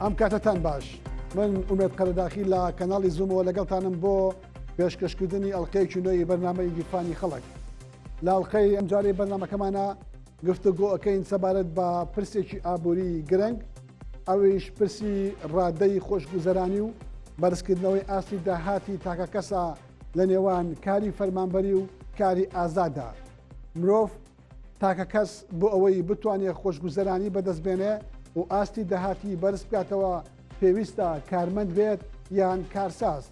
ئەم کاتەتان باش من ئومێد قەرەداخی لە کەناڵی زوومەوە لەگەڵتانم بۆ پێشکەشکردنی ئەڵلقەیەکی نوێی بەرنامەی گیرفانی خەڵک لە ئەڵلقەی ئەمجارەی بەرنامەکەمانە گفتوگۆ ئەەکەین سەبارەت بە پرسێکی ئابووری گرنگ ئەویش پرسی ڕادەی خۆشگوزەرانی و بەرزکردنەوەی ئاستی داهاتی تاکەکەسە لە نێوان کاری فەرمانبەری و کاری ئازادا. مرۆڤ تاکەکەس بۆ ئەوەی بتوانێ خۆشگوزەرانی بەدەست بێنێ و ئاستی داهاتی بەرز بکاتەوە پێویستە کارمەند بێت یان کارساز،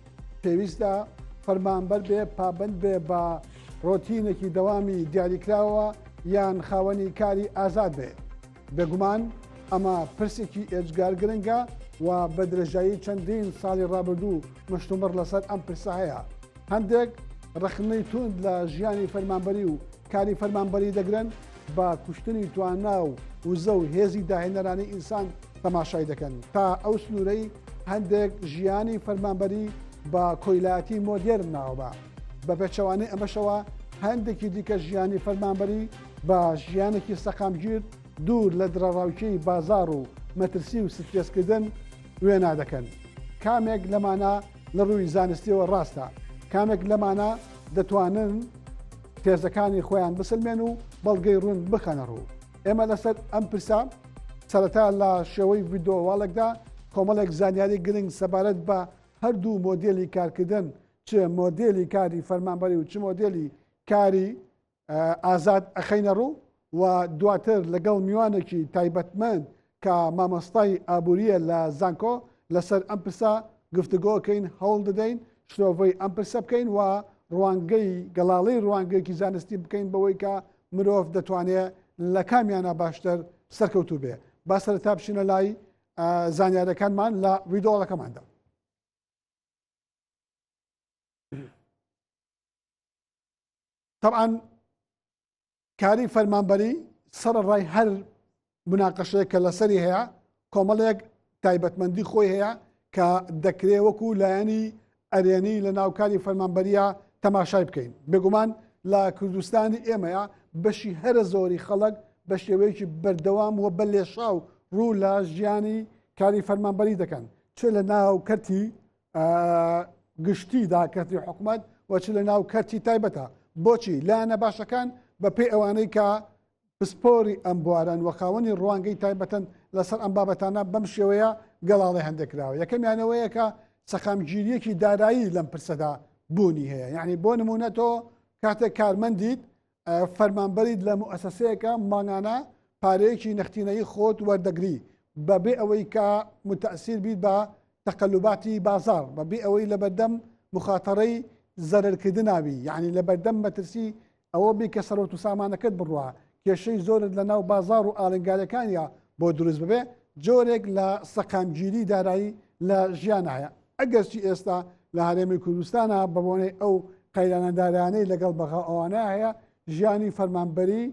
پێویستە فەرمانبەر بێ پابەند بێ بە ڕۆتینێکی دەوامی دیاریکراوە یان خاوەنی کاری ئازاد بێ. بێگومان ئەمە پرسێکی ئێجگار گرنگە و بە درێژایی چەندین ساڵی ڕابردوو مشتومڕ لەسەر ئەم پرسە هەیە. هەندێک ڕەخنەی توند لە ژیانی فەرمانبەری و کاری فەرمانبەری دەگرن، بە کوشتنی توانا و وزە و هێزی داهێنەرانەی ئینسان تەماشای دەکەن، تا ئەو سنوورەی هەندێک ژیانی فەرمانبەری بە کۆیلایەتی مۆدێرن ناوەبا. بە پێچەوانەی ئەمەشەوە هەندێکی دیکە ژیانی فەرمانبەری بە ژیانێکی سەقامگیر دوور لە دڕەڕاوکێی بازاڕ و مەترسی و سترێسکردن وێنا دەکەن. کامێک لەمانە لە ڕووی زانستیەوە ڕاستە؟ کامێک لەمانە دەتوانن تێزەکانی خۆیان بسلمێن و بەڵگەی ڕوون بخەنە ڕوو؟ ئێمە لەسەر ئەم پرسە سەرەتا لە شێوەی ڤیدۆواڵێکدا کۆمەڵێک زانیاری گرنگ سەبارەت بە هەردوو مۆدێلی کارکردن چ مۆدێلی کاری فەرمانبەری و چ مۆدێلی کاری ئازاد ئەخەینە ڕوو و دواتر لەگەڵ میوانێکی تایبەتمەند کە مامۆستای ئابووریە لە زانکۆ لەسەر ئەم پرسە گفتوگۆکەین هەوڵ دەدەین شرۆڤەی ئەم پرسە بکەین و ڕوانگەی گەڵاڵەی ڕوانگەیەکی زانستی بکەین بەوەی کە مرۆڤ دەتوانێت لە کامیانە باشتر سەرکەوتوو بێ با سەرەتا بچینە لای زانیارەکانمان لە ڤیدۆڵەکەماندا. تەبعەن کاری فەرمانبەری سەرەڕای هەر مناقەشەیە کە لەسەری هەیە کۆمەڵێک تایبەتمەندی خۆی هەیە کە دەکرێ وەکو لایەنی ئەرێنی لە ناوکاری فەرمانبەریە تەماشای بکەین بێگومان لە کوردستانی ئێمەیە بەشی هەرە زۆری خەڵک بە شێوەیەکی بەردەوام و بە لێشاو ڕوو لە ژیانی کاری فەرمانبەری دەکەن چ لە ناو کەرتی گشتیدا کەرتی حکومەت و چ لە ناو کەرتی تایبەتە بۆچی لایەنە باشەکان بە پێی ئەوانەی کە پسپۆری ئەم بوارەن و خاوەنی ڕوانگەی تایبەتن لەسەر ئەم بابەتانە بەم شێوەیە گەڵاڵی هەندێک کراوە یەکەمیانەوەیە کە سەقامگیریەکی دارایی لەم پرسەدا بوونی هەیە یعنی بۆ نمونە تۆ کاتێک کارمەندیت فەرمانبەریت لە موئەسەسەیەکە مانگانە پارەیەکی نەختینەیی خۆت وەردەگری بەبێ ئەوەی کە متەسیر بیت بە تەقەلوباتی بازاڕ بەبێ ئەوەی لەبەردەم مخاتەڕەی زەرەرکردناوی یعنی لەبەردەم مەترسی ئەوە بی کە سەرۆت و سامانەکەت بڕوا کێشەی زۆرت لە ناو بازاڕ و ئالنگاریەکانیا بۆ دروست ببێ جۆرێک لە سەقامگیری دارایی لە ژیان هەیە ئەگەرچی ئێستا لە هەرێمی کوردستانا بەبۆنەی ئەو قەیرانە دارایانەی لەگەڵ بەغا ئەوانە هەیە ژیانی فەرمانبەری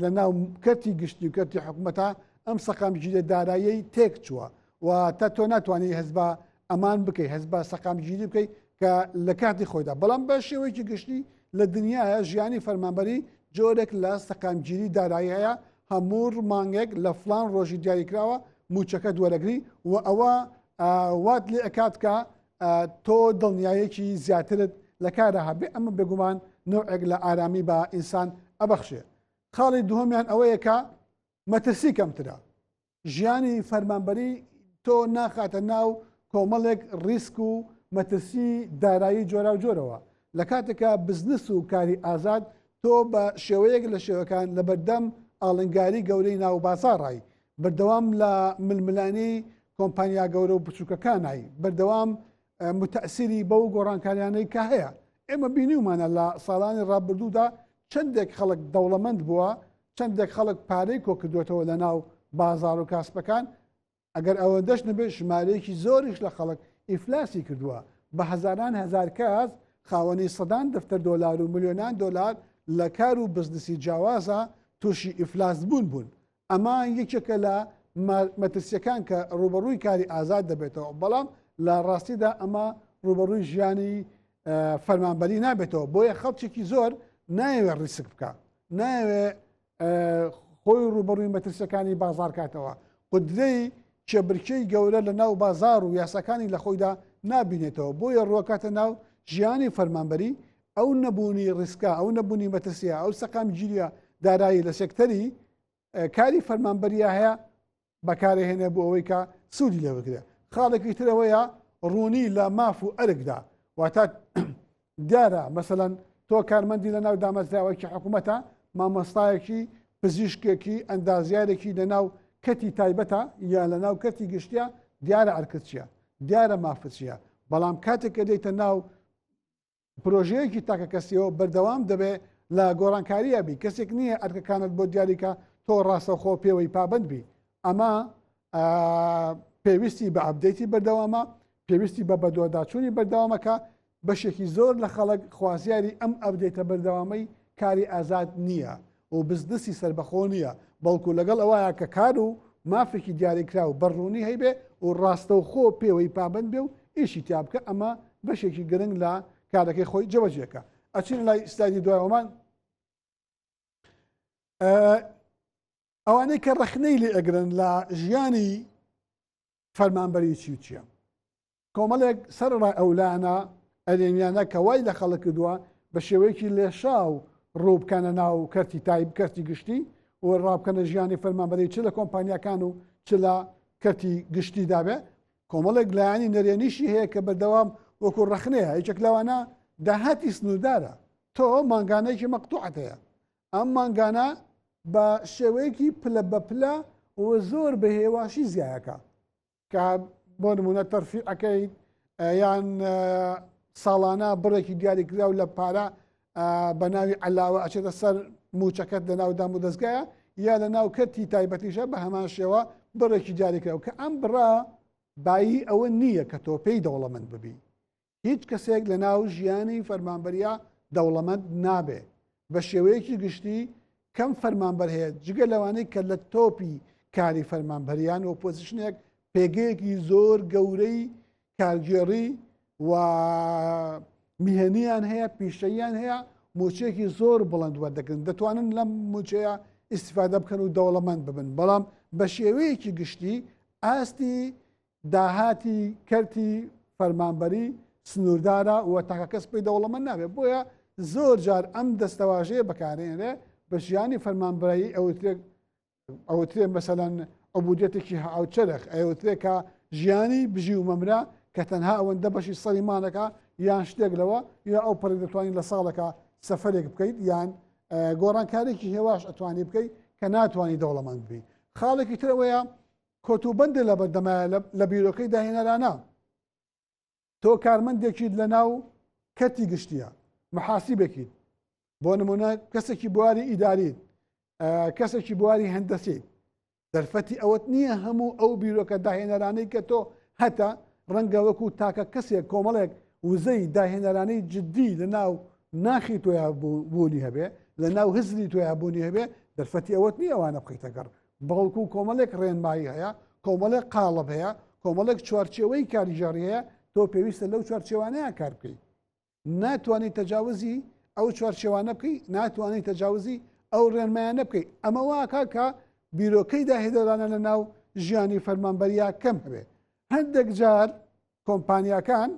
لە ناو کەرتی گشتی و کەرتی حکومەتە ئەم سەقامگیریە داراییەی تێک چووە و تا تۆ ناتوانانی هەست بە ئەمان بکەی هەست بە سەقامگیری بکەیت کە لە کاتی خۆیدا بەڵام بە شێوەیەکی گشتی لە دنیاە ژیانی فەرمانبەری جۆرێک لە سەقامگیری دارایی هەیە هەموو مانگێک لە فلان ڕۆژی دیاریکراوە موچەکەت وەرەگری و ئەوە وات لێ ئەکات کە تۆ دڵنیایەکی زیاترت لە کارە هەبێ ئەمە بێگومان نوعێک لە ئارامی بە ئینسان ئەبەخشێ خاڵی دووەمیان ئەوەیە کە مەترسی کەمترە ژیانی فەرمانبەری تۆ ناخاتە ناو کۆمەڵێک ڕیسک و مەترسی دارایی جۆراوجۆرەوە لە کاتێکا بزنس و کاری ئازاد تۆ بە شێوەیەک لە شێوەکان لەبەردەم ئاڵنگاری گەورەی ناو بازاڕای بەردەوام لە ململانێی کۆمپانیا گەورە و بچووکەکانای بەردەوام متەسیری بەو گۆڕانکاریانەی کە هەیە ئێمە بینیومانە لە ساڵانی ڕابردوودا چەندێک خەڵک دەوڵەمەند بووە چەندێک خەڵک پارەی کۆکردوێتەوە لە ناو بازار و کاسپەکان ئەگەر ئەوەندەش نەبێت ژمارەیەکی زۆریش لە خەڵک ئیفلاسی کردووە، بە هەزاران هەزار کەس خاوەنی سەدان دەفتەر دۆلار و ملیۆنان دۆلار لە کار و بزنسی جیاوازا تووشی ئیفلاس بوون بوون. ئەمە یەکێکە لە مەترسیەکان کە ڕووبەڕووی کاری ئازاد دەبێتەوە، بەڵام لە ڕاستیدا ئەمە ڕووبەڕووی ژیانی فەرمانبەری نابێتەوە، بۆیە خەڵکێکی زۆر نایەوێت ڕیسک بکا، نایەوێت خۆی ڕووبەڕووی مەترسیەکانی بازاڕ کاتەوە، قودرەی. کێبرکێی گەورە لە ناو بازاڕ و یاساکانی لە خۆیدا نابینێتەوە، بۆیە ڕووەکاتە ناو ژیانی فەرمانبەری، ئەو نەبوونی ڕیسکە، ئەو نەبوونی مەترسیە، ئەو سەقامگیریە دارایی لە سێکتەری کاری فەرمانبەریە هەیە بەکارهێنێ بۆ ئەوەی کە سوودی لێ بگرێ. خاڵێکی ترەوەیە ڕوونی لە ماف و ئەرکدا، واتە دیارە مەسەلەن تۆ کارمەندی لە ناو دامەزراوەیەکی حکوومەتە، مامۆستایەکی، پزیشکێکی، ئەندازیارێکی لە ناو کەرتی تایبەتە یا لە ناو کەرتی گشتیە، دیارە ئەرکت چییە، دیارە مافت چییە، بەڵام کاتێک کە دێیتە ناو پرۆژەیەکی تاکەکەسیەوە بەردەوام دەبێ لە گۆڕانکاریە بی، کەسێک نییە ئەرکەکانت بۆ دیاریکە تۆ ڕاستەوخۆ پێوەی پابند بی. ئەمە پێویستی بە ئەبدەیتی بەردەوامە، پێویستی بە بەدواداچوونی بەردەوامەکە. بەشێکی زۆر لە خەڵک خوازیاری ئەم ئەبدەیتە بەردەوامەی کاری ئازاد نییە و بزنسی سەربەخۆ نییە، بەڵکو لەگەڵ ئەوەیە کە کار و مافێکی دیاریکراو بەڕوونی هەیبێ و ڕاستەوخۆ پێوەی پابند بێ و ئیشی تیا بکە. ئەمە بەشێکی گرنگ لە کارەکەی خۆی جێبەجێکە. ئەچین لای سلایدی دوایەوەمان. ئەوانەی کە ڕەخنەی لێ ئەگرن لە ژیانی فەرمانبەری چی و چییە، کۆمەڵێک سەرڕای ئەو لایەنە ئەرێنیانە کە وای لە خەڵک کردووە بە شێوەیەکی لێشاو ڕوو بکەنە ناو کەرتی تایب کەرتی گشتی و ڕابکەنە ژیانی فەرمانبەری چ لە کۆمپانیاکان و چ لە کەرتی گشتی دابێ، کۆمەڵێک لایەنی نەرێنیشی هەیە کە بەردەوام وەکو ڕەخنەیە. یەکێک لەوانە داهاتی سنووردارە. تۆ مانگانەیەکی مەقتوعەت هەیە، ئەم مانگانە بە شێوەیەکی پلە بە پلە و زۆر بە هێواشی زیایەکە کە بۆ نمونە تەرفیعەکەیت یان ساڵانە بڕێکی دیاریکراو لە پارە بە ناوی علاوە ئەچێتە سەر موچەکەت لە ناو دام و دەستگایە یا لە ناو کەرتی تایبەتیشە بە هەمان شێوە بڕێکی دیاریکراو کە ئەم بڕە بایی ئەوە نییە کە تۆ پێی دەوڵەمەند ببی. هیچ کەسێک لە ناو ژیانی فەرمانبەریا دەوڵەمەند نابێ. بە شێوەیەکی گشتی کەم فەرمانبەر هەیە جگە لەوانەی کە لە تۆپی کاری فەرمانبەریان و پۆزیشنێک پێگەیەکی زۆر گەورەی کارگێڕی و میهنیان هەیە، پیشەییان هەیە، موچەیەکی زۆر بڵند وەردەگرن، دەتوانن لەم موچەیە ئیسیفادە بکەن و دەوڵەمەند ببن. بەڵام بە شێوەیەکی گشتی ئاستی داهاتی کەرتی فەرمانبەری سنووردارە و تاکەکەس پێی دەوڵەمەند نابێت. بۆیە زۆر جار ئەم دەستەواژەیە بەکارێنرێ بە ژیانی فەرمانبەری ئەوترێک ئەوترێ مەسەلەن عبودیەتێکی هاوچەرخ، ئەوترێ کە ژیانی بژی و مەمرە کە تەنها ئەوەندە بەشی سەری مانەکە یان شتێک لەوە یا ئەو پەڕی دەتوانین لە ساڵەکە سەفەرێک بکەیت یان گۆڕانکارێکی هێواش ئەتوانی بکەیت کە ناتوانانی دەوڵەمەند بی. خاڵێکی ترەوەیە کۆتوبەندە لە بەردەمایە لە بیرۆکەی داهێنەرانە. تۆ کارمەندێکیت لە ناو کەرتی گشتیە، محاسیبێکیت، بۆ نمونە کەسێکی بواری ئیداریت، کەسێکی بواری هەندەسیت، دەرفەتی ئەوەت نییە هەموو ئەو بیرۆکە داهێنەرانەی کە تۆ هەتە ڕەنگە وەکو تاکە کەسێک کۆمەڵێک وزەی داهێنەرانەی جددی لە ناو ناخی تۆیا بوونی هەبێ، لە ناو هزری تۆیا بوونی هەبێ، دەرفەتی ئەوەت نییە ئەوانە بخەیتە گەڕ، بەڵکو کۆمەڵێک ڕێنمایی هەیە، کۆمەڵێک قاڵب هەیە، کۆمەڵێک چوارچێوەی کارگێڕی هەیە، تۆ پێویستە لەو چوارچێوانەیە کار بکەیت. ناتوانانی تەجاوزی ئەو چوارچێوانە بکەیت، ناتوانانی تەجاوزی ئەو ڕێنمایانە بکەیت. ئەمە واکا کە بیرۆکەی داهێنەرانە لە ناو ژیانی فەرمانبەریا کەم هەبێ. هەندێک جار کۆمپانیاکان،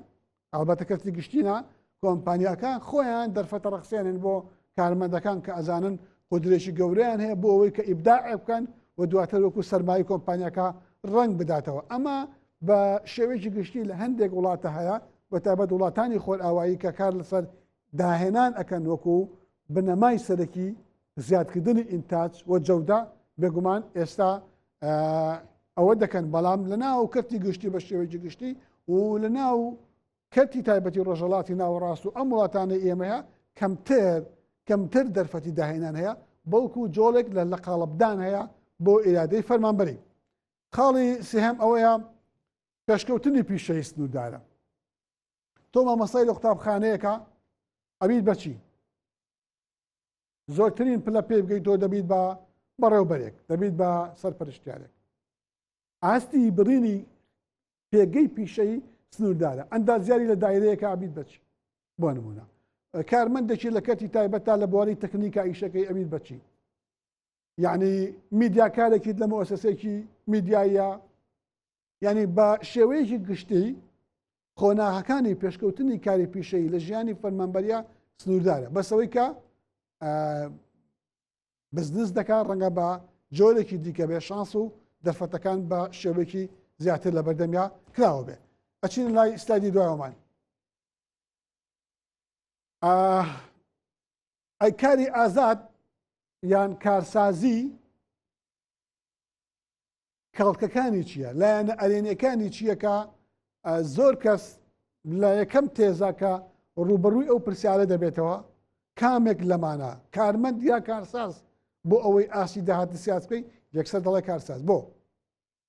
ئەڵبەتە کەرتی گشتی نا، کۆمپانیاکان خۆیان دەرفەتە ڕەخسێنن بۆ کارمەندەکان کە ئەزانن قودرێکی گەورەیان هەیە بۆ ئەوەی کە ئیبداعێ بکەن و دواتر وەکو سەرمایە کۆمپانیاکە ڕەنگ بداتەوە. ئەمە بە شێوەیەکی گشتی لە هەندێک وڵاتە هەیە، بە تایبەت وڵاتانی خۆرئاوایی کە کار لەسەر داهێنان ئەکەن وەکو بنەمای سەرەکی زیادکردنی ئینتاج و جەودە. بێگومان ئێستا ئەوە دەکەن، بەڵام لە ناو کەرتی گشتی بە شێوەیەکی گشتی و لە ناو کەرتی تایبەتی ڕۆژهەڵاتی ناوەڕاست و ئەم وڵاتانەی ئێمەیە کەمتر دەرفەتی داهێنان هەیە، بەڵکو جۆڵێک لە لەقاڵبدان هەیە بۆ ئیرادەی فەرمانبەری. خاڵی سێهەم ئەوەیە پێشکەوتنی پیشەی سنووردارە. تۆ مامۆستای لە قوتابخانەیەکە ئەبیت بەچی؟ زۆرترین پلە پێ بگەیت تۆ دەبیت بە بەڕێوبەرێک، دەبیت بە سەرپەرشتیارێک. ئاستی بڕینی پێگەی پیشەی سنووردارە. ئەندازیاری لە دایرەیەکە ئەبیت بەچی؟ بۆ نمونە کارمەندێکی لە کەرتی تایبەتتا لە بواری تەکنیکا ئیشەکەی ئەبیت بەچی؟ یعنی میدیاکارێکیت لە مؤسسێکی میدیاییە. یعنی بە شێوەیەکی گشتی قۆناغەکانی پێشکەوتنی کاری پیشەیی لە ژیانی فەرمانبەریە سنووردارە بەسەوەی کە بزنس دەکات ڕەنگە بە جۆرێکی دیکە بێ شانس و دەرفەتەکان بە شێوەیەکی زیاتر لە بەردەمیا کراوە بێ ئەچین لای ستادی دوایەوەمان ئەی کاری ئازاد یان کارسازی کەڵکەکانی چییە؟ لایەنە ئەرێنیەکانی چییە کە زۆر کەس لە یەکەم تێزا کە ڕووبەڕووی ئەو پرسیارە دەبێتەوە کامێک لەمانە کارمەند یا کارساز بۆ ئەوەی ئاستی داهات سیاس بکەی یەکسەر دەڵێ کارساز بۆ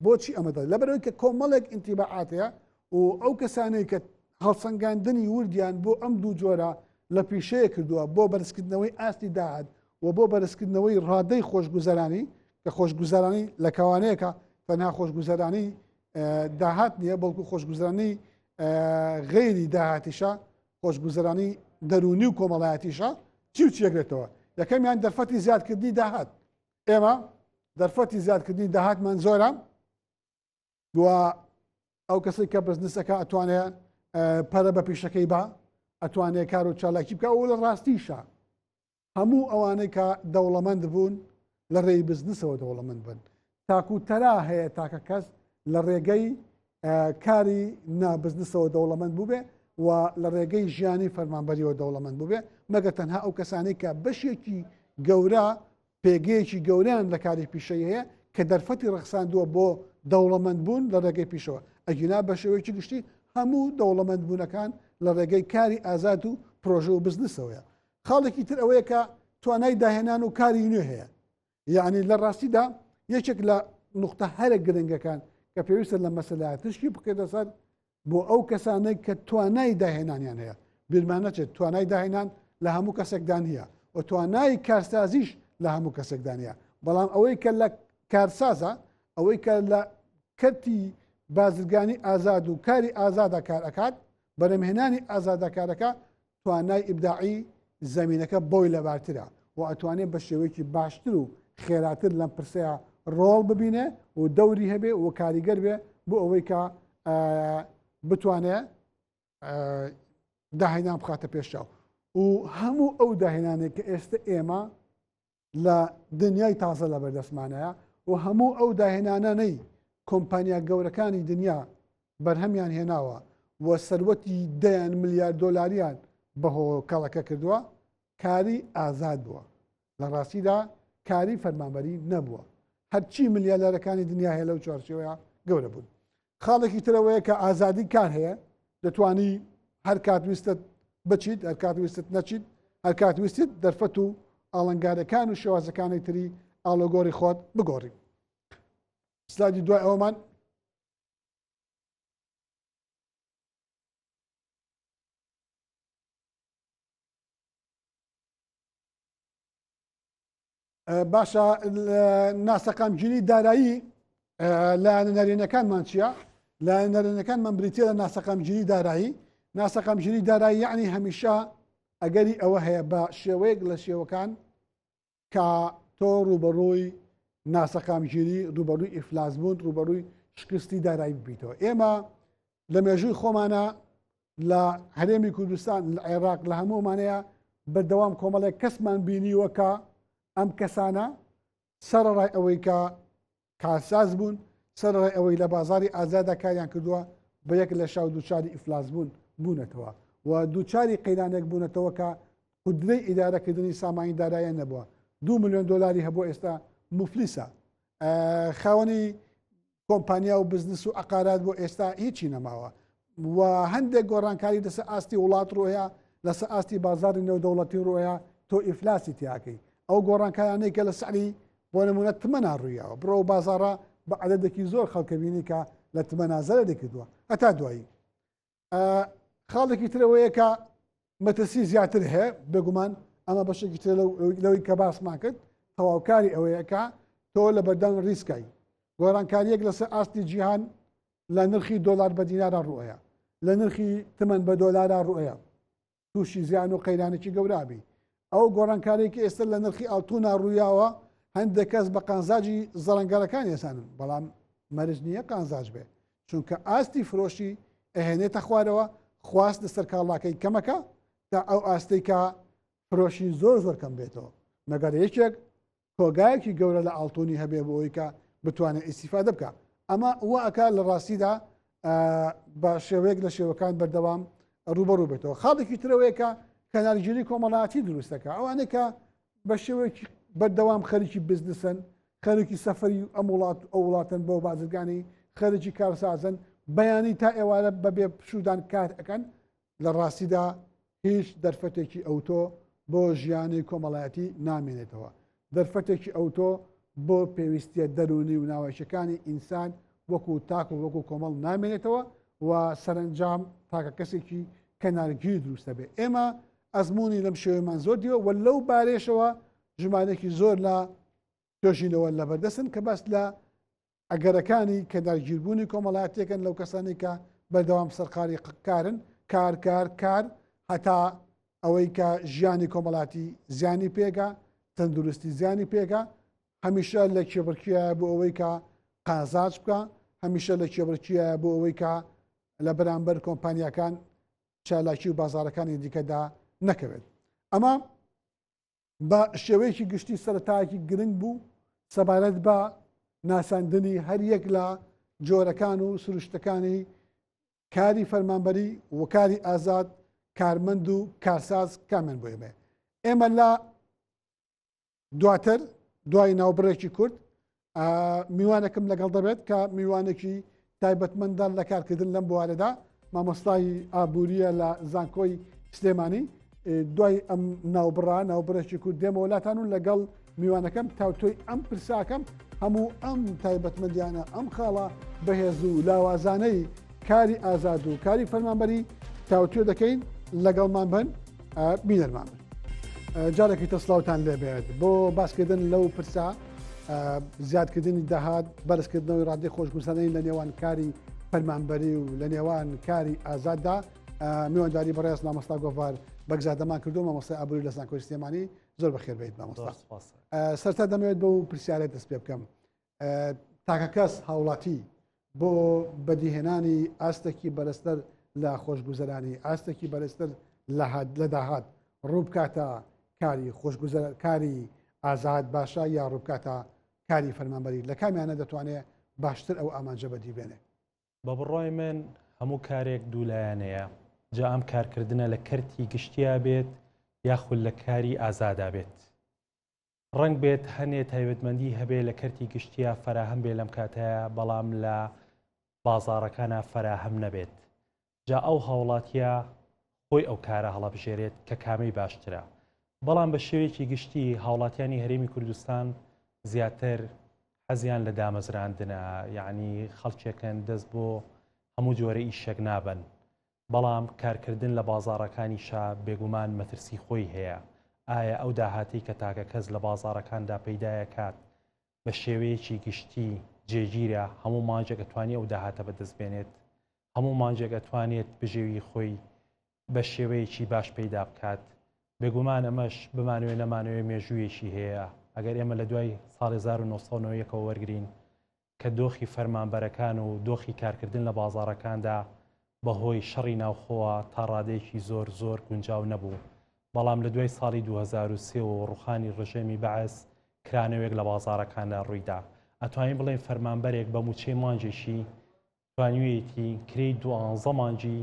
بۆچی ئەمە دەڵێ لەبەرەوەی کە کۆمەڵێک ئینتیباعات هەیە و ئەو کەسانەی کە هەڵسەنگاندنی وردیان بۆ ئەم دوو جۆرە لە پیشەیە کردووە بۆ بەرزکردنەوەی ئاستی داهات و بۆ بەرزکردنەوەی ڕادەی خۆشگوزەرانی کە خۆشگوزەرانی لە کەوانەیەکە تەنها خۆشگوزەرانی داهات نییە بەڵکو خۆشگوزەرانی غەیری داهاتیشە خۆشگوزەرانی دەرونی و کۆمەڵایەتیشە چی و چیەگرێتەوە یەکەمیان دەرفەتی زیادکردنی داهات ئێمە دەرفەتی زیادکردنی داهاتمان زۆرە و ئەو کەسێک کە بزنسەکە ئەتوانێت پەرە بە پیشەکەی با ئەتوانێت کار و چالاکی بکە و لە ڕاستیشە هەموو ئەوانەی کە دەوڵەمەند بوون لە ڕێی بزنسەوە دەوڵەمەند بن تاکو تەرا هەیە تاکە کەس لە ڕێگەی کاری نابزنسەوە دەوڵەمەند بووبێ و لە ڕێگەی ژیانی فەرمانبەریەوە دەوڵەمەند بووبێ مەگە تەنها ئەو کەسانەی کە بەشێکی گەورە پێگەیەکی گەورەیان لە کاری پیشەیی هەیە کە دەرفەتی ڕەخساندووە بۆ دەوڵەمەند بوون لە ڕێگەی پیشەوە، ئەگینا بە شێوەیەکی گشتی هەموو دەوڵەمەند بوونەکان لە ڕێگەی کاری ئازاد و پرۆژە و بزنسەوەیە. خاڵێکی تر ئەوەیە کە توانای داهێنان و کاری نوێ هەیە. یعنی لە ڕاستیدا یەکێک لە نوختە هەرە گرنگەکان کە پێویستە لە مەسەلە تشکی بکرێتە سەر بۆ ئەو کەسانەی کە توانای داهێنانیان هەیە بیرمان نەچێت توانای داهێنان لە هەموو کەسێکدا نییە و توانای کارسازیش لە هەموو کەسێکدا نییە بەڵام ئەوەی کە لە کارسازە ئەوەی کە لە کەرتی بازرگانی ئازاد و کاری ئازادا کار ئەکات بەرەمهێنانی ئازادا کارەکە توانای ئیبداعی زەمینەکە بۆی لەبارترە و ئەتوانێت بە شێوەیەکی باشتر و خێراتر لەم پرسەیە ڕۆڵ ببینێ و دەوری هەبێ و کاریگەر بێ بۆ ئەوەی کە بتوانێ داهێنان بخاتە پێشچاو و هەموو ئەو داهێنانێک کە ئێستا ئێمە لە دنیای تازە لە بەردەستمانەیە و هەموو ئەو داهێنانانەی کۆمپانیا گەورەکانی دنیا بەرهەمیان هێناوە و سەروەتی دەیان ملیار دۆلاریان بەهۆ کەڵەکە کردووە کاری ئازاد بووە لە ڕاستیدا کاری فەرمانبەری نەبووە هەرچی ملیالەرەکانی دنیا هەیە لەو چوارچێوەیە گەورە بوون خاڵێکی ترەوەیە کە ئازادی کار هەیە دەتوانی هەر کات ویستت بچیت هەر کات ویستت نەچیت هەر کات ویستت دەرفەت و ئاڵنگارەکان و شێوازەکانی تری ئاڵۆگۆری خۆت بگۆڕی سلادی دوای ئەومان باشە ناسەقامگیری دارایی لایەنە نەرێنەکانمان چییە؟ لایەنە نەرێنەکانمان بریتە لە ناسەقامگیری دارایی ناسەقامگیری دارایی یعنی هەمیشە ئەگەری ئەوە هەیە بە شێوەیەک لە شێوەکان کە تۆ ڕوبەڕووی ناسەقامگیری ڕوبەڕووی ئیفلاس بوون ڕوبەڕووی شکستی دارایی ببیتەوە ئێمە لە مێژووی خۆمانە لە هەرێمی کوردستان لە عێراق لە هەموومانەیە بەردەوام کۆمەڵێک کەسمان بینیوە کە ئەم کەسانە سەرەڕای ئەوەی کە کارساز بوون سەرەڕای ئەوەی لە بازاری ئازادا کاریان کردووە بە یەک لە شاو دووچاری ئیفلاس بوون بوونەتەوە و دووچاری قەیرانێک بوونەتەوە کە قودرەی ئیدارەکردنی سامانی دارایان نەبووە دو میلیۆن دلاری هەبوو ئێستا مفلیسە خاوەنی کۆمپانیا و بزنس و عقارات بۆ ئێستا هیچی نەماوە و هەندێک گۆڕانکاری لەسەر ئاستی وڵات ڕۆیە لەسەر ئاستی بازاری نێودەوڵەتی ڕۆیە تۆ ئیفلاسی تیاکەی ئەو گۆڕانکارانەی کە لە سعری بۆ نمونە تمەنا ڕوویاوە بڕۆ و بازاڕە بە عددێکی زۆر خەڵکە بینی کە لە تمەنا زەرەری کردووە هەتا دوایی خاڵێکی ترەوەیە کە مەترسی زیاتر هەیە بێگومان ئەمە بەشێکی تر لەوەی کە باسمان کرد تەواوکاری ئەوەیە کە تۆ لە بەردەم ریسکای گۆڕانکاریەک لەسەر ئاستی جیهان لە نرخی دۆلار بە دینارا ڕوئەیە لە نرخی تمەن بە دۆلارا ڕوئەیە تووشی زیان و قەیرانێکی گەورابی ئەو گۆڕانکارێکی ئێستا لە نرخی ئاڵتونا ڕوویاوە هەندێک کەس بە قانزاجی زەڕەنگەرەکان ێسانن بەڵام مەرج نییە قانزاج بێ. چونکە ئاستی فرۆشی ئەهێنێتە خوارەوە، خواست لەسەر کاڵاکەی کەمەکە تا ئەو ئاستەی کە فرۆشی زۆر زۆر کەم بێتەوە، مەگەر یەکێک کۆگایەکی گەورە لە ئاڵتونی هەبێ بۆ ئەوەی کە بتوانێت ئیسیفادە بکە. ئەمە وا ئەکا لە ڕاستیدا بە شێوەیەک لە شێوەکان بەردەوام ڕوبەڕوو بێتەوە. خاڵێکی ترەوەیە کە کەنارگیری کۆمەڵایەتی دروستەکە، ئەوانەی کە بە شێوەیەکی بەردەوام خەریکی بزنسن، خەریکی سەفەری ئەم وڵات ئەو وڵاتن بۆ بازرگانی، خەریکی کارسازن، بەیانی تا ئێوارە بەبێ پشوودان کار ئەکەن، لە ڕاستیدا هیچ دەرفەتێکی ئەوتۆ بۆ ژیانی کۆمەڵایەتی نامێنێتەوە، دەرفەتێکی ئەوتۆ بۆ پێویستیە دەروونی و ناوەکیەکانی ئینسان وەکو تاک و وەکو کۆمەڵ نامێنێتەوە و سەرەنجام تاکە کەسێکی کەنارگیر دروست دەبێت. ئێمە ئەزموونی لەم شێوەیەمان زۆر دیوە و لەو بارەیەشەوە ژمارەیەکی زۆر لە توێژینەوە لەبەردەستن کە باس لە ئەگەرەکانی کەنارگیربوونی کۆمەڵایەتیەکەن لەو کەسانەی کە بەردەوام سەرقاڵی کارن، کار کار کار، هەتا ئەوەی کە ژیانی کۆمەڵاتی زیانی پێگا، تەندروستی زیانی پێگا، هەمیشە لە کێبڕکیایە بۆ ئەوەی کە قازانج بکە، هەمیشە لە کێبڕکیایە بۆ ئەوەی کە لە بەرامبەر کۆمپانیاکان چالاکی و بازارەکانی دیکەدا نەکەوێت. ئەمە بە شێوەیەکی گشتی سەرەتایەکی گرنگ بوو سەبارەت بە ناساندنی هەر یەک لە جۆرەکان و سروشتەکانی کاری فەرمانبەری و کاری ئازاد، کارمەند و کارساز کامیان بۆ ئێمەیە. ئێمە لە دواتر دوای ناوبڕێکی کورت میوانێکم لەگەڵ دەبێت کە میوانێکی تایبەتمەندە لە کارکردن لەم بوارەدا، مامۆستای ئابووریە لە زانکۆی سلێمانی. دوای ئەم ناوبڕا ناوبڕێکی کورت دێمەوە لاتان و لەگەڵ میوانەکەم تاوتۆی ئەم پرساکەم هەموو ئەم تایبەتمەندیانە، ئەم خاڵە بەهێز و لاوازانەی کاری ئازاد و کاری فەرمانبەری تاوتوێ دەکەین. لەگەڵمان بن، بینەرمان بن. جارێکی تر سڵاوتان لێبێت بۆ باسکردن لەو پرسە زیادکردنی داهات، بەرزکردنەوەی ڕادەی خۆشگوزەرانی لە نێوان کاری فەرمانبەری و لە نێوان کاری ئازاددا، میوانداری بەڕێز مامۆستا گۆڤار بەگزادەمان کردو، مامۆستای ئابووری لە زانکۆی سلێمانی. زۆر بەخێر بێیت مامۆستا. سەرتا دەمەوێت بەو پرسیارە دەست پێ بکەم، تاکەکەس هاوڵاتی بۆ بەدیهێنانی ئاستێکی بەرزتر لە خۆشگوزەرانی، ئاستێکی بەرزتر لە داهات، ڕووبکاتە کاری خۆشگوزەر کاری ئازاد باشە یا ڕووبکاتە کاری فەرمانبەری؟ لە کامیانە دەتوانێت باشتر ئەو ئامانجە بەدی بێنێ؟ بە بڕوای من هەموو کارێک دوولایەنەیە، جا ئەم کارکردنە لە کەرتی گشتیا بێت یاخود لە کاری ئازادا بێت. ڕەنگ بێت هەنێ تایبەتمەندی هەبێ لە کەرتی گشتیا فەراهەم بێ لەم کاتەیا بەڵام لە بازاڕەکانا فەراهەم نەبێت جا ئەو هاوڵاتیە خۆی ئەو کارە هەڵەبژێرێت کە کامەی باشترە بەڵام بە شێوەیەکی گشتی هاوڵاتیانی هەرێمی کوردستان زیاتر حەزیان لە دامەزراندنە یعنی خەڵکێکن دەست بۆ هەموو جۆرە ئیشێک نابن بەڵام کارکردن لە بازاڕەکانیشا بێگومان مەترسی خۆی هەیە، ئایا ئەو داهاتەی کە تاکەکەس لە بازاڕەکاندا پەیدایەکات بە شێوەیەکی گشتی جێگیرە، هەموو مانگێک ئەتوانی ئەو داهاتە بەدەست بێنێت، هەموو مانگێک ئەتوانێت بژێوی خۆی بە شێوەیەکی باش پەیدا بکات؟ بێگومان ئەمەش بمانەوێ نەمانەوێ مێژوویەکی هەیە، ئەگەر ئێمە لە دوای ساڵی 1991 ەوە وەرگرین کە دۆخی فەرمانبەرەکان و دۆخی کارکردن لە بازاڕەکاندا بەهۆی شەڕی ناوخۆوە تا ڕادەیەکی زۆر زۆر گونجاو نەبوو، بەڵام لە دوای ساڵی 2003 و ڕوخانی ڕژێمی بەعس کرانەوەیەک لە بازاڕەکاندا ڕوویدا. ئەتوانین بڵێین فەرمانبەرێک بە مووچەی مانگێکی توانیویەتی کرێی دوانزە مانگی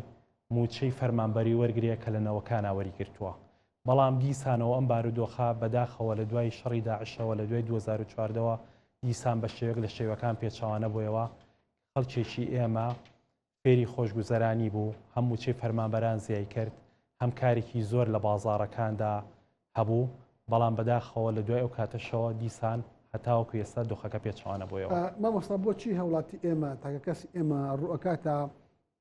مووچەی فەرمانبەری وەرگرێ کە لە نەوەکانا وەریگرتووە. بەڵام دیسانەوە ئەم بارودۆخە بەداخەوە لە دوای شەڕی داعشەوە لە دوای 2014 وە دیسان بە شێوەیەک لە شێوەکان پێچەوانە بۆیەوە خەڵکێکی ئێمە فێری خۆشگوزەرانی بوو هەم مووچەی فەرمانبەران زیای کرد هەم کارێکی زۆر لە بازاڕەکاندا هەبوو، بەڵام بەداخەوە لە دوای ئەو کاتەشەوە دیسان هەتاوەکو ئێستا دۆخەکە پێچەوانە بۆیەوە. مامۆستا بۆچی هاوڵاتی ئێمە تاکەکەسی ئێمە ڕوئەکاتە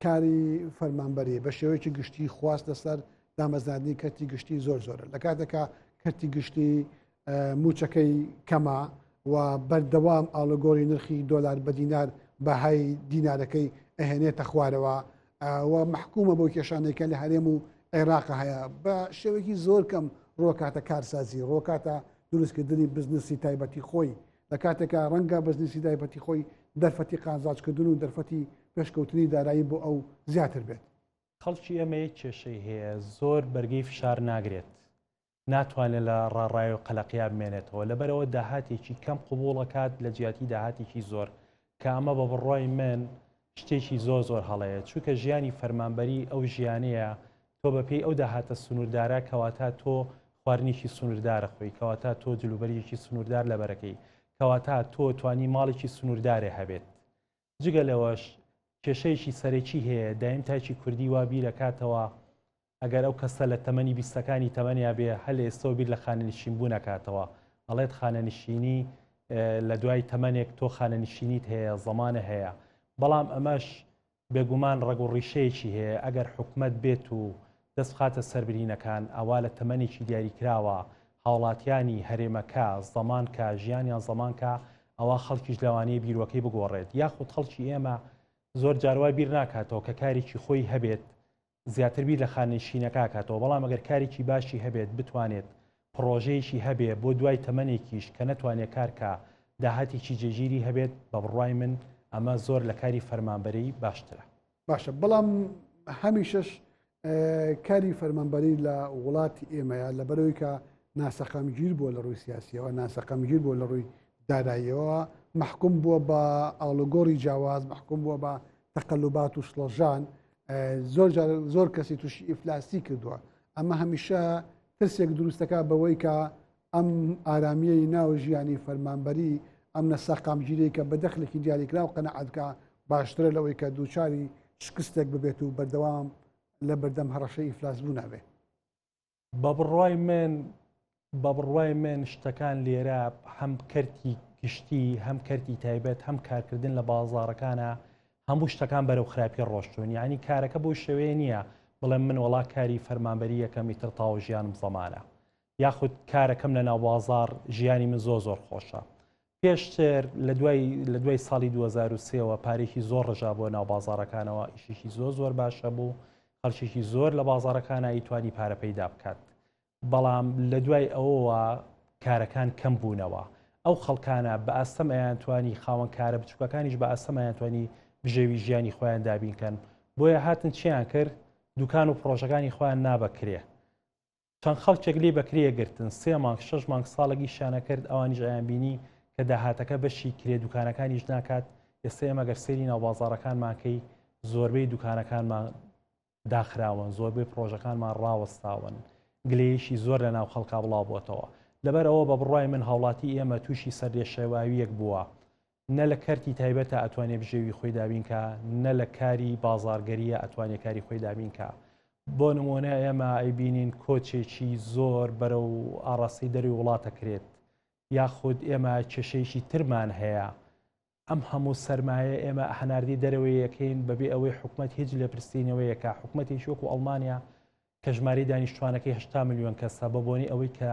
کاری فەرمانبەری بە شێوەیەکی گشتی خواست لەسەر دامەزراندنی کەرتی گشتی زۆر زۆرە لە کاتێکا کەرتی گشتی موچەکەی کەمە و بەردەوام ئاڵوگۆری نرخی دۆلار بە دینار بەهای دینارەکەی ئەهێنێتە خوارەوە و مەحکومە بەو کێشانەی کە لە هەرێم و عێراق هەیە بە شێوەیەکی زۆر کەم ڕۆکاتە کارسازی ڕۆکاتە دروستکردنی بزنسی تایبەتی خۆی لە کاتێکا ڕەنگە بزنسی تایبەتی خۆی دەرفەتی قازانجکردن و دەرفەتی پێشکەوتنی دارایی بۆ ئەو زیاتر بێت. خەڵکی ئێمە یەک کێشەی هەیە زۆر بەرگەی فشار ناگرێت ناتوانێت لە ڕاڕای و قەلەقیا بمێنێتەوە لەبەرەوە داهاتێکی کەم قبوڵەکات لە جیاتی داهاتێکی زۆر کە ئەمە بە بڕوای من شتێکی زۆر زۆر هەڵەیە چونکە ژیانی فەرمانبەری ئەو ژیانەیە تۆ بەپێی ئەو داهاتە سنووردارە کەواتە تۆ خواردنێکی سنووردارە خۆی کەواتە تۆ جلوبەرگێکی سنووردار لەبەرەکەی کەواتە تۆ توانی ماڵێکی سنووردارێ هەبێت جگە لەوەش کێشەیەکی سەرەکی هەیە دایم تاکی کوردی وا بیرەکاتەوە ئەگەر ئەو کەسە لە تەمەنی بیستەکانی تەمەنیا بێ هەر لە ئێستەوە بیر لە خانەنشین بوون ئەکاتەوە ئەڵێت خانەنشینی لە دوای تەمەنێک تۆ خانەنشینیت هەیە زەمانە هەیە بەڵام ئەمەش بێگومان ڕەگ و ڕیشەیەکی هەیە ئەگەر حکومت بێت و دەست بخاتە سەر برینەکان ئەوا لە تەمەنێکی دیاریکراوە هاوڵاتیانی هەرێمەکە زەمان کە ژیانیان زەمان کە ئەوا خەڵکیش لەوانەیە بیرۆکەی بگۆڕێت یاخود خەڵکی ئێمە زۆر جار وای بیر ناکاتەوە کە کارێکی خۆی هەبێت زیاتر بیر لە خانەنشینەکە ئەکاتەوە، بەڵام ئەگەر کارێکی باشی هەبێت بتوانێت پڕۆژەیەکی هەبێ بۆ دوای تەمەنێکیش کە نەتوانێ کار کا داهاتێکی جێگیری هەبێت بە بڕوای من ئەمە زۆر لە کاری فەرمانبەری باشترە. باشە بەڵام هەمیشەش کاری فەرمانبەری لە وڵاتی ئێمەیە لەبەرەوەی کە ناسەقامگیر بووە لە ڕووی سیاسیەوە ناسەقامگیر بووە لە ڕووی داراییەوە مەحکوم بووە بە ئاڵوگۆڕی جیاواز مەحکوم بووە بە تەقەلوبات و شڵەژان زۆر جار زۆر کەسی تووشی ئیفلاسی کردووە ئەمە هەمیشە ترسێک دروستەکە بەوەی کە ئەم ئارامیەی ناو ژیانی فەرمانبەری ئەم نەسەقامگیری کە بە دەخلێکی دیاریکراو قەنەعەتکە باشترە لەوەی کە دووچاری شکستێک ببێت و بەردەوام لە بەردەم هەڕەشەی ئیفلاس بوو نابێ. بە بڕوای من بە بڕوای من شتەکان لێرە هەم کەرتی گشتی هەم کەرتی تایبەت هەم کارکردن لە بازاڕەکانە هەموو شتەکان بەرەو خراپی ڕۆشتون یعنی کارەکە بۆ شێوەیە نییە بڵێم من وەڵا کاری فەرمانبەری یەکەم ئیتر تاو ژیانم زەمانە یاخود کارەکەم لە ناو بازار ژیانی من زۆر زۆر خۆشە پێشتر لە دوای لە دوای ساڵی 2023ەوە پارێکی زۆر ڕژا بۆ ناو بازاڕەکانەوە ئیشێکی زۆر زۆر باشە بوو خەڵکێکی زۆر لە بازاڕەکانە ئیتوانی پارە پەیدا بکات بەڵام لە دوای ئەوەوە کارەکان کەم بوونەوە ئەو خەڵکانە بە ئاستەم ئەیانتوانی خاوەن کارە بچووکەکانیش بە ئاستەم ئەیانتوانی بژێوی ژیانی خۆیان دابینکەن بۆیە هاتن چیان کرد دوکان و پڕۆژەکانی خۆیان نابەکرێ چەند خەڵکێک لێی بەکرێ گرتن، سێ مانگ، شەش مانگ، ساڵێک ئیشیان ئەکرد، ئەوانیش ئەیانبینی کە داهاتەکە بەشی کرێ دوکانەکانیش ناکات، ئێستا ئێمە گەر سەیری ناوبازاڕەکانمان کەی زۆربەی دوکانەکانمان داخراون، زۆربەی پڕۆژەکانمان ڕاوەستاون، گلەیەکی زۆر لە ناو خەڵکا بڵاو بۆتەوە. لەبەر ئەوە بە بڕوای من هاوڵاتی ئێمە تووشی سەرلێشێواوییەک بووە، نە لە کەرتی تایبەتا ئەتوانێ بژێوی خۆی دابین کا، نە لە کاری بازاڕگەرییا ئەتوانێ کاری خۆی دابین کا. بۆ نموونە ئێمە ئەیبینین کۆچێکی زۆر بەرەو ئاڕاستەی دەروی وڵات ئەکرێت، یاخود ئێمە کێشەیەکی ترمان هەیە، ئەم هەموو سەرمایە ئێمە هەناردەی دەرەوەی ئەکەین بەبێ ئەوەی حکومەت هیچ لێپرسینەوەیەکە، حکومەتێکی وەکو ئەڵمانیا کە ژمارەی دانیشتوانەکەی 80 ملیۆن کەسە بە بۆنەی ئەوەی کە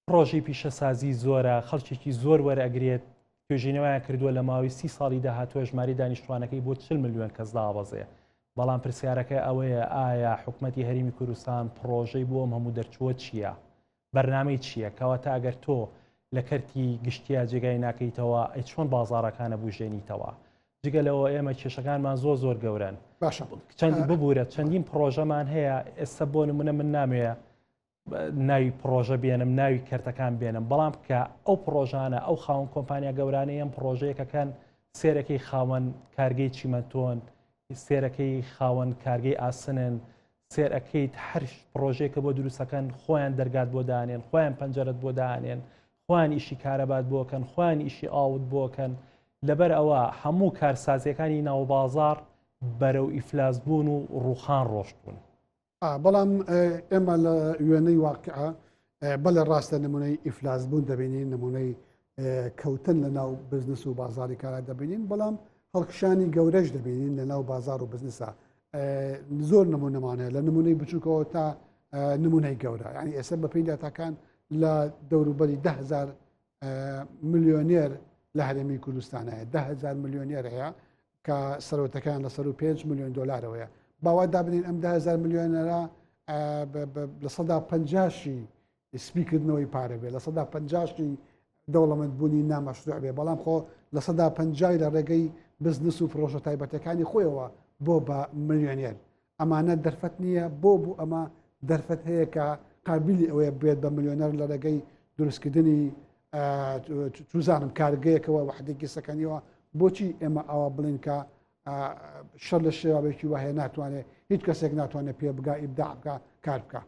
پڕۆژەی پیشەسازی زۆرە، خەڵکێکی زۆر وەرئەگرێت، توێژینەوەیان کردووە لە ماوەی سی ساڵی داهاتووە ژمارەی دانیشتوانەکەی بۆ 40 ملیۆن کەس دابەزێ. بەڵام پرسیارەکە ئەوەیە ئایا حکومەتی هەرێمی کوردستان پڕۆژەی بۆ ئەم هەموو دەرچووە چییە؟ بەرنامەی چییە؟ کەواتە ئەگەر تۆ لە کەرتی گشتیا جێگای ناکەیتەوە ئەی چۆن بازاڕەکانە بوژێنیتەوە؟ جگە لەوە ئێمە کێشەکانمان زۆر زۆر گەورەن. باشە چەند ببوورە چەندین پڕۆژەمان هەیە ئێستا بۆ نمونە من نامەوێ ناوی پڕۆژە بێنم ناوی کەرتەکان بێنم بەڵام کە ئەو پڕۆژانە ئەو خاوەن کۆمپانیا گەورانەی ئەم پڕۆژەیەکەکەن سێرەکەی خاوەن کارگەی چیمەنتۆن سێرەکەی خاوەن کارگەی ئاسنن سێر ئەەکەیت هەر پڕۆژەیەکە بۆ دروستەکەن خۆیان دەرگات بۆ دانێن خۆیان پەنجەرت بۆ دانێن خۆیان ئیشی کارەبات بۆکەن خۆیان ئیشی ئاوت بۆکەن لەبەر ئەوە هەموو کارسازیەکانی ناوبازار بەرەو ئیفلاس بوون و ڕوخان ڕۆشتون. بەڵام ئێمە لە وێنەی واقعە بەڵێ ڕاستە نمونەی ئیفلاس بوون دەبینین نمونەی کەوتن لە ناو بزنس و بازاری کارا دەبینین بەڵام هەڵکشانی گەورەش دەبینین لە ناو بازار و بزنسا زۆر نمونەمانەیە لە نمونەی بچووکەوە تا نمونەی گەورە ینی ئێستا بەپی داتاکان لە دەوروبەری دههزار ملیۆنێر لە هەرێمی کوردستان هەیە دههزار ملیۆنێر هەیە کە سەرۆتەکان لە سەر 5 میلیۆن دلارەوەیە باوا دابنین ئەم دههزار ملیۆنەرە لە سەدا پەنجاشی سپیکردنەوەی پارە بێ لە سەدا پەنجاشی دەوڵەمەند بوونی نامەشروع بێ بەڵام خۆ 50% لە ڕێگەی بزنس و پرۆژە تایبەتەکانی خۆیەوە بۆ بە ملیۆنێر ئەمانە دەرفەت نییە بۆ بوو ئەمە دەرفەت هەیە کە قابلی ئەوەیە بێت بە ملیۆنەر لە ڕێگەی دروستکردنی چوزانم کارگەیەکەوە وحدێکی سەکەنیەوە بۆچی ئێمە ئاوا بڵین کە شەر لە شێواوێکی وهەیە ناتوانێت هیچ کەسێک ناتوانێت پێ بگا ئیبدا بکە کار بکە.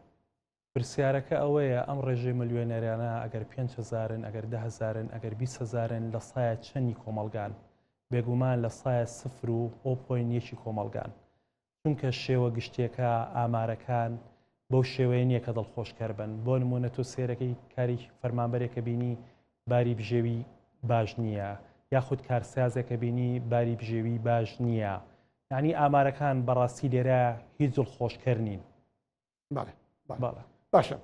پرسیارەکە ئەوەیە ئەم ڕێژەی ملیۆنەرانە ئەگەر پێنج هەزارن ئەگەر دە هەزارن ئەگەر 20 هەزارن لە سایە چەندی کۆمەڵگان بێگومان لە سایە سفر و ئۆ پۆین یەکی کۆمەڵگان چونکە شێوە گشتیەکە ئامارەکان بەو شێوەیە نییە کە دڵخۆشکەر بن بۆ نمونە تۆ سێرەکەی کاری فەرمانبەرێکە بینی باری بژێوی باش نییە یاخود کارسازێکە بینی باری بژێوی باش نییە یعنی ئامارەکان بەڕاستی لێرە هیچ دڵخۆشکەر نین. باشە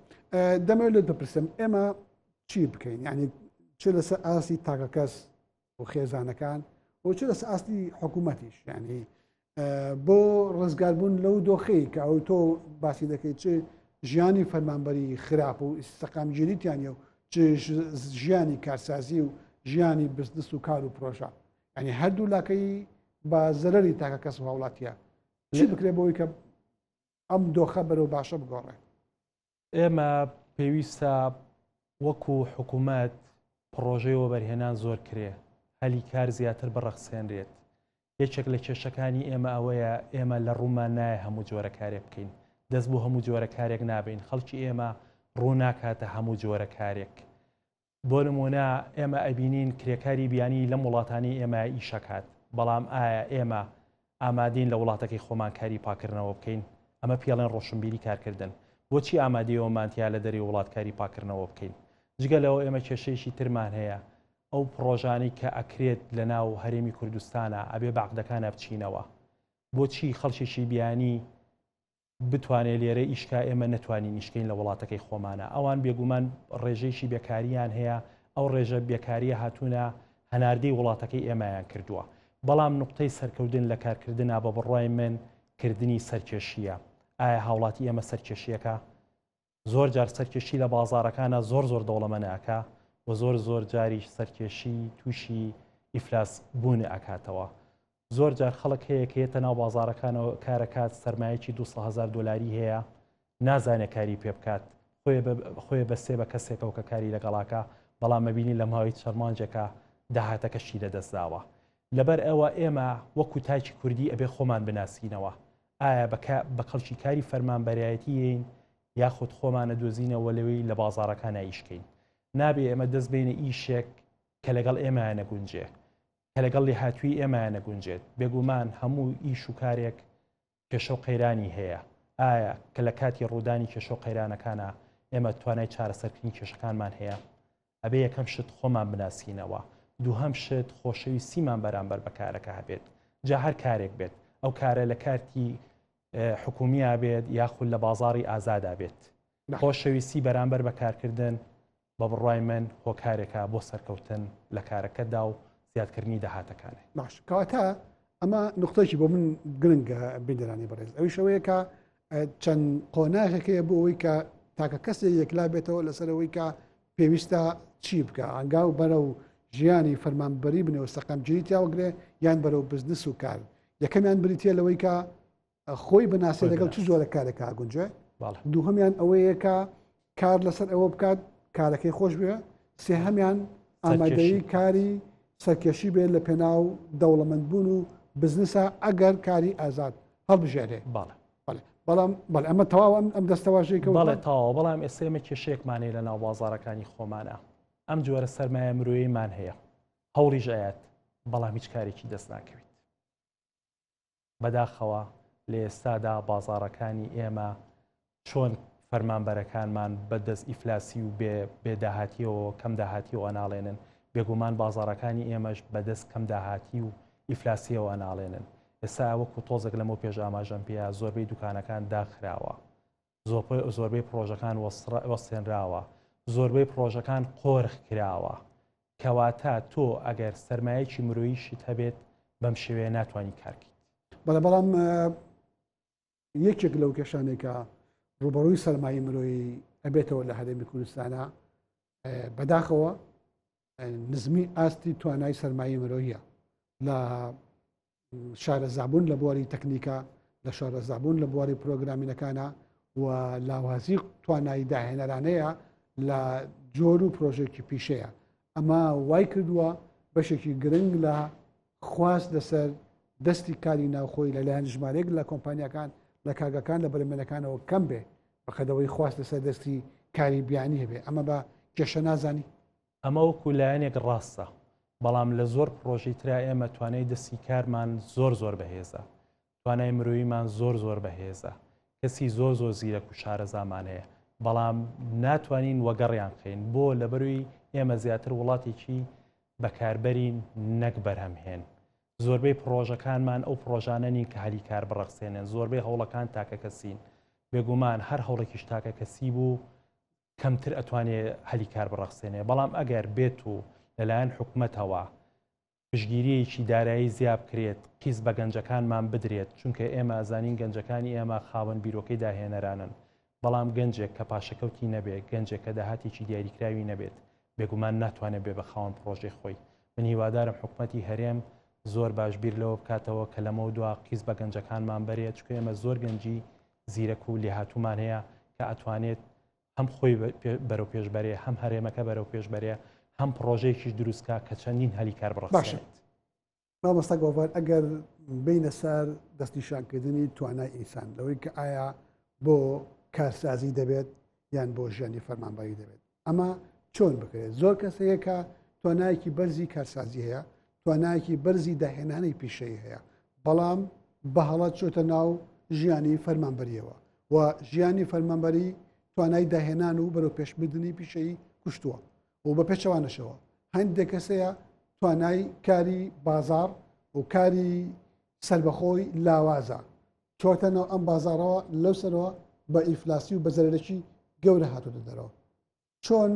دەمەوێت لێت بپرسم ئێمە چی بکەین یعنی چ لەسەر ئاستی تاکەکەس و خێزانەکان و چ لەسەر ئاستی حکوومەتیش یعنی بۆ ڕزگاربوون لەو دۆخەی کە ئەو تۆ باسی دەکەیت چ ژیانی فەرمانبەری خراپ و سەقامگیریتیانە و چ ژیانی کارسازی و ژیانی بزنس و کار و پرۆژە ینی هەردوو لاکەی بە زەرری تاکە کەس و هاوڵاتیە چی بکرێ بۆی کە ئەم دۆخە بەرەو باشە بگۆڕێ؟ ئێمە پێویستە وەکو حکوومەت پڕۆژەی وەبەرهێنان زۆر کرێ، هەلی کار زیاتر بڕەخسێنرێت. یەکێک لە کێشەکانی ئێمە ئەوەیە ئێمە لە ڕوومان نایە هەموو جۆرە کارێک بکەین، دەست بۆ هەموو جۆرە کارێک نابەین، خەڵکی ئێمە ڕوو ناکاتە هەموو جۆرە کارێک. بۆ نموونە ئێمە ئەبینین کرێکاری بیانی لەم وڵاتانەی ئێمە ئیشەکات، بەڵام ئایا ئێمە ئامادەین لە وڵاتەکەی خۆمان کاری پاکردنەوە بکەین؟ ئەمە پێڵێن ڕۆشنبیری کارکردن. بۆچی ئامادەی ئەوەمان تیا لە دەرەوەی وڵات کاری پاکردنەوە بکەین؟ جگە لەوە ئێمە کێشەیەکی ترمان هەیە، ئەو پڕۆژانەی کە ئەکرێت لەناو هەرێمی کوردستانا ئەبێ بە عەقدەکانا بچینەوە. بۆچی خەڵکێکی بیانی بتوانێ لێرە ئیش کا ئێمە نەتوانین ئیش کەین لە وڵاتەکەی خۆمانا ئەوان بێگومان ڕێژەیەکی بێکاریان هەیە ئەو ڕێژە بێکاریە هاتوونە هەناردەی وڵاتەکەی ئێمەیان کردووە بەڵام نوقتەی سەرکەوتن لە کارکردنا بە بڕوای من کردنی سەرکێشیە ئایا هاوڵاتی ئێمە سەرکێشیەکە زۆر جار سەرکێشی لە بازاڕەکانا زۆر زۆر دەوڵەمەنە ئەکا و زۆر زۆر جاریش سەرکێشی تووشی ئیفلاس بوون ئەکاتەوە. زۆر جار خەڵک هەیە کە یەتە ناو بازاڕەکانەوە کارەکات سەرمایەکی 200 هەزار دۆلاری هەیە نازانێ کاری پێ بکات خۆی خۆی بەسێ بە کەسێکەوە کە کاری لەگەڵاکە بەڵام مەبینی لە ماوەی چەند مانجێکە داهاتەکەشی لەدەستداوە لەبەر ئەوە ئێمە وەکو تاکی کوردی ئەبێ خۆمان بناسینەوە ئایا بە کەڵکی کاری فەرمانبەرایەتی یەین یاخود خۆمان ئەدۆزینەوە لەوەی لە بازاڕەکانا ئیش کەین؟ نابێ ئێمە دەست بەینە ئیشێک کە لەگەڵ ئێمەیا نەگونجێ، کە لەگەڵ لێهاتوویی ئێمەیا نەگونجێت. بێگومان هەموو ئیش و کارێک کێشە و قەیرانی هەیە. ئایا کە لە کاتی ڕوودانی کێشە و قەیرانەکانا ئێمە توانای چارەسەرکردنی کێشەکانمان هەیە؟ ئەبێ یەکەم شت خۆمان بناسینەوە، دووهەم شت خۆشەویستیمان بەرامبەر بە کارەکە هەبێت، جا هەر کارێک بێت، ئەو کارە لە کارتی حکومییا بێت یاخود لە بازاڕی ئازادا بێت. خۆشەویستی بەرامبەر بە کارکردن بە بڕوای من هۆکارێکە بۆ سەرکەوتن لە کارەکەتدا و زیادکردنی داهاتەکانێ. باش کەواتە ئەمە نقطەیەکی بۆ من گرنگە بینەرانی بەڕێز ئەویش ئەوەیە کە چەند قۆناغێک هەیە بۆ ئەوەی کە تاکە کەسێک یەکلا بێتەوە لەسەر ئەوەی کە پێویستە چی بکە ئەنگاو بەرەو ژیانی فەرمانبەری بنێ و سەقامگیری تیاوەگرێ یان بەرەو بزنس و کار یەکەمیان بریتە لەوەی کە خۆی بناسێ لەگەڵ چ جۆرە کارێک ئاگونجێ دووهەمیان ئەوەیە کە کار لەسەر ئەوە بکات کارەکەی خۆش بێ سێهەمیان ئامادەی کاری سەرکێشی بێت لە پێناو دەوڵەمەند بوون و بزنسە ئەگەر کاری ئازاد هەڵبژێرێ بەڵێ بەڵام بەڵێ ئەمە تەواو ئەم ئەم دەستەواژەی کە بەڵێ تەواو بەڵام ئێستا ئێمە کێشەیەکمان هەیە لە ناو بازاڕەکانی خۆمانە ئەم جۆرە سەرمایە مرۆییمان هەیە هەوڵیش ئەیات بەڵام هیچ کارێکی دەست ناکەوێت بەداخەوە لە ئێستادا بازاڕەکانی ئێمە چۆن فەرمانبەرەکانمان بە دەست ئیفلاسی و بێ بێ داهاتیەوە کەم داهاتیەوە ئەناڵێنن، بێگومان بازاڕەکانی ئێمەش بە دەست کەم داهاتی و ئیفلاسیەوە ئەناڵێنن. ئێستا وەکو تۆزێک لەمەو پێش ئاماژەم پێیا زۆربەی دوکانەکان داخراوە، زۆربەی پڕۆژەکان وەستێنراوە، زۆربەی پڕۆژەکان قۆرخ کراوە. کەواتە تۆ ئەگەر سەرمایەکی مرۆییشت هەبێت بەم شێوەیە ناتوانی کار کەیت. بەڵێ بەڵام یەکێک لەو کێشانەی کە ڕوبەڕووی سەرمایەی مرۆیی ئەبێتەوە لە هەرێمی کوردستانە بەداخەوە نزمی ئاستی توانای سەرمایەی مرۆییە لە شارەزابوون لە بواری تەکنیکا، لە شارەزابوون لە بواری پرۆگرامینەکانە و لاوازی توانایی داهێنەرانەیە لە جۆر و پرۆژێکی پیشەیە. ئەمە وای کردووە بەشێکی گرنگ لە خواست لەسەر دەستی کاری ناوخۆی لەلایەن ژمارەیەک لە کۆمپانیاکان لە کارگەکان لە بەرهەمێنەکانەوە کەم بێ بەقەدەوەی خواست لەسەر دەستی کاری بیانی هەبێ ئەمە بە کێشە نازانی؟ ئەمە وەکو لایەنێک ڕاستە، بەڵام لە زۆر پڕۆژەی ترا ئێمە توانای دەستی کارمان زۆر زۆر بەهێزە، توانای مرۆییمان زۆر زۆر بەهێزە، کەسی زۆر زۆر زیرەک و شارەزامان هەیە، بەڵام ناتوانین وەگەڕیان بخەین، بۆ؟ لەبەروی ئێمە زیاتر وڵاتێکی بەکاربەرین نەک بەرهەمهێن. زۆربەی پڕۆژەکانمان ئەو پڕۆژانە نین کە هەلی کار بڕەخسێنن، زۆربەی هەوڵەکان تاکەکەسین. بێگومان هەر هەوڵێکیش تاکەکەسی بوو کەمتر ئەتوانێ هەلی کار بڕەخسێنێ، بەڵام ئەگەر بێت و لەلایەن حکومەتەوە پشتگیرییەکی دارایی زیا بکرێت، قیست بە گەنجەکانمان بدرێت، چونکە ئێمە ئەزانین گەنجەکانی ئێمە خاوەن بیرۆکەی داهێنەرانن، بەڵام گەنجێک کە پاشەکەوتی نەبێ، گەنجێک کە داهاتێکی دیاریکراوی نەبێت، بێگومان ناتوانێت بێ بە خاوەن پڕۆژەی خۆی. من هیوادارم حکومەتی هەرێم زۆر باش بیر لەوە بکاتەوە کە لەمەودوا قیست بە گەنجەکانمان بەرێت، چونکە ئێمە زۆر گەنجی زیرەک و لێهاتوومان هەیە کە ئەتوانێت هەم خۆی بەرەو پێش بەرێ هەم هەرێمەکە بەرەو پێش بەرێ هەم پڕۆژەیەکیش دروستکا کە چەندین هەلی کار بڕەخسێنێت. مامۆستا گۆڤار ئەگەر بینە سەر دەستنیشانکردنی توانای ئینسان لەوەی کە ئایا بۆ کارسازی دەبێت یان بۆ ژیانی فەرمانبەری دەبێت ئەمە چۆن بکرێت زۆر کەس هەیە کە توانایەکی بەرزی کارسازی هەیە توانایەکی بەرزی داهێنانی پیشەی هەیە بەڵام بەهەڵە چۆتە ناو ژیانی فەرمانبەریەوە و ژیانی فەرمانبەری توانای داهێنان و بەرەو پێشبردنی پیشەی کوشتووە و بە پێچەوانەشەوە هەندێک کەسەیە توانای کاری بازار و کاری سربەخۆی لاوازە چۆتە ناو ئەم بازارەوە لەو سەرەوە بە ئیفلاسی و بە زەرەرێکی گەورە هاتۆتە دەرەوە چۆن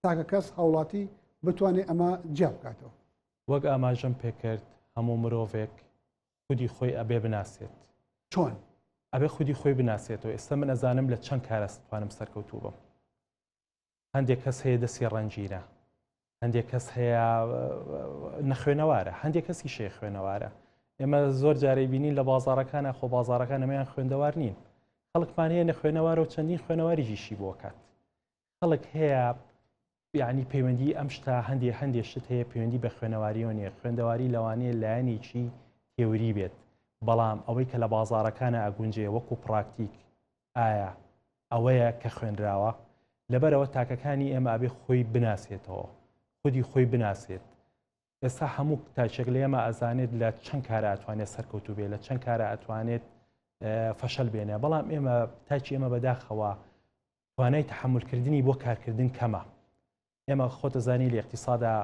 تاکە کەس هاوڵاتی بتوانێت ئەمە جیا بکاتەوە؟ وەک ئاماژەم پێکرد هەموو مرۆڤێک خودی خۆی ئەبێ بناسێت. چۆن؟ ئەبێ خودی خۆی بناسێتەوە ئێستا من ئەزانم لە چەند کارە توانم سەرکەوتوو بم. هەندێک کەس هەیە دەستی ڕەنگینە هەندێک کەس هەیە نەخوێنەوارە هەندێک کەسی شەیە خوێنەوارە ئێمە زۆر جارەی بینین لە بازارەکانە خۆ بازارەکان ئەمەیان خوێندەوار نین خەڵکمان هەیە نەخوێنەوارە و چەندین خوێنەواریشی بۆکات خەڵک هەیە یعنی پەیوەندی ئەم شتا هەندێ هەندێ شت هەیە پەیوەندی بە خوێنەواریەوە نیە خوێندەواری لەوانەیە لایەنێکی تێوری بێت بەڵام ئەوەی کە لە بازارەکانە ئەگونجێ وەکو پراکتیک ئایا ئەوەیە کە خوێنراوە؟ لەبەرئەوە تاکەکانی ئێمە ئەبێ خۆی بناسێتەوە، خودی خۆی بناسێت. ئێستا هەموو تاکێک لە ئێمە ئەزانێت لە چەند کارە ئەتوانێت سەرکەوتوو بێ، لە چەند کارە ئەتوانێت فەشەل بێنێ، بەڵام ئێمە تاکی ئێمە بەداخەوە توانای تەحەمولکردنی بۆ کارکردن کەمە. ئێمە خۆتەزانی لە ئیقتیسادا